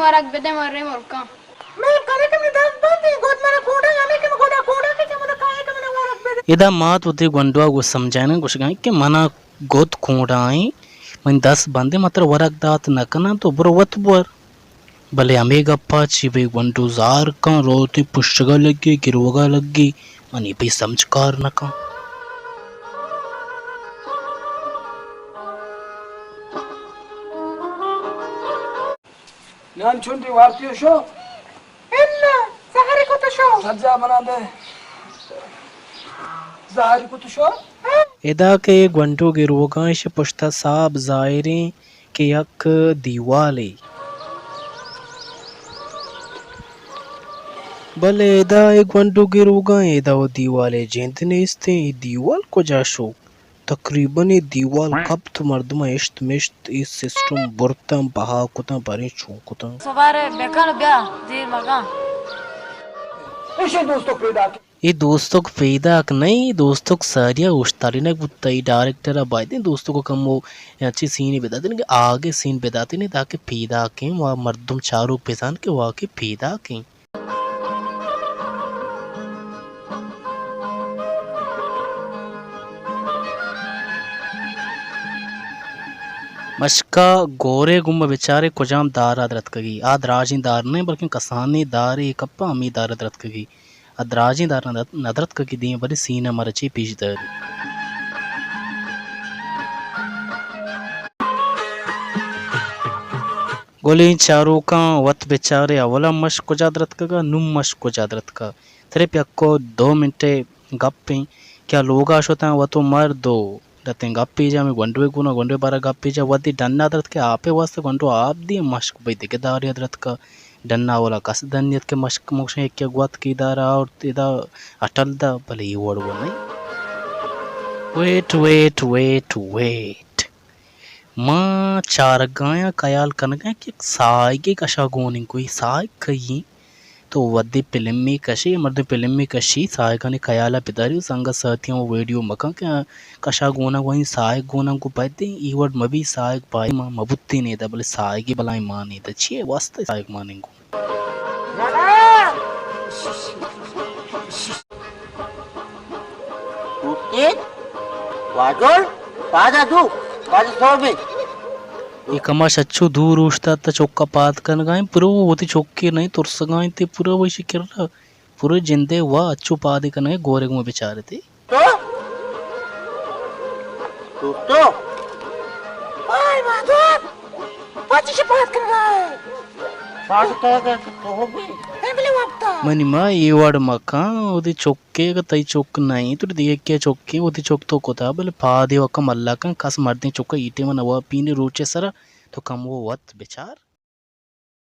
ورگ بدے مرے ملکاں۔ من کنے کہ من دست بندی، گد منا کوڑا، یعنی کہ من گدا کوڑا کہ چہ من کائے کہ من ورگ بدے۔ ادا مات وتی گونڈوا گو سمجھائنا گوشگائیں کہ منا گد کوڑائیں، من دست بندے، من ترا ورگ دات نہ کناں، تو برو وت بور۔ بلے ہمے گپا چی بی گونڈو زار کن، روتی پشگا لگی، گروگا لگی، منی بی سمجھ کار نہ کن۔ نان چنڈی وارتی شو؟ الا، زہری کت شو۔ سجا بنا دے۔ زہری کت شو؟ ادا کہ اے گونڈو گروگاں، ایشی پشتا ساپ ظاہریں کہ یک دیوالے۔ بلے ادا اے گونڈو گروگاں، ادا و دیوالے جند نیستیں، اے دیوال کجا شو؟ تقریباً اے دیوال کپت، مردماں اشت مشت، اے سسٹم برتاں، بہا کتاں، باریں چون کتاں۔ سوبارے بکن بیا، دیر مکن۔ ایشی دوستک پیداک۔ اے دوستک پیداک نہ ایں، دوستک ساریا اوشتالینگ بوتا، اے ڈائریکٹر ء بایدیں دوستک کمو انچیں سینے بداتین کہ آگے سین بداتین تاکہ پیداک ایں و مردم چاروک بزان کہ واقعی پیداک ایں۔ مشکا گورے گوما بچارے کجام دار ء درتکگی، آ دراجیں دار نہ بلکیں کسانیں دارے کپا ہمے دار ء درتکگی۔ آ دراجیں دار ء نہ درتکگی دیم بلے سین ء مرچی پیش داری۔ گلیں چاروکاں وت بچارے، اولا مشک کجا درتکگا، نوں مشک کجا درتکا۔ صرف یک و دو منٹے گپ ایں کہ آ لوگا شتاں، وت و مرد و رتیں گپے جا، ہمے گونڈوے گونا، گونڈوے بارا گپے جا، وھدے ڈنا درتکے آپے واسطہ گونڈو آپ دی، مشک بھئی دگہ دارے درتکا، ڈنا اولا کس دنیت کہ مشک موشن یکے گوات کی دارا اور ادا اٹل دا، بلے اے وڑ و نہیں۔ Wait, wait, wait, wait. ما چارگایاں، خیال کنگایاں کہ یک ساہگے کشا گون انت، کوئی ساہگ کئی انت؟ تو وھدے پلمے کشے، مردم پلمے کشی، ساہگانی خیالا بداری و سنگت ساتھیاں و ویڈیو مکن کہ کشا گونا گوئیں ساہگ گونا گو بایدیں، ای وڑ مبی، ساہگ باید ما مبوتیں نیدا، بلے ساہگے بلائیں مان نیدا، چیئے واسطہ ساہگ مانیں گو؟ اوشتیت؟ واجل؟ پادا دو، پادا سوبے۔ اے کماش اچو دور اوشتات، چکا پاد کنگائیں، پرو وتی چکے نہیں ترسگائیں تے پرو وشی کرا، پرو جندے وا اچو پادے کنگائیں، گورے گوں بچارتے۔ تو؟ تو تو؟ اوئے مادر! پچی چہ پاد کنگا ئے؟ پاد کنگا ئے تو ہو بھی؟ اے بلے وپتا۔ منی ماں اے وڑ مکن، وتی چکے کہ تئی چک نہ انت، تو دگہ کئے چکے، وتی چک تو کتا، بلے پادے وکا ملا کن، کس مردیں چکا ایٹے من نوا پینے روچے سرا، تو کم وہ وت بچار۔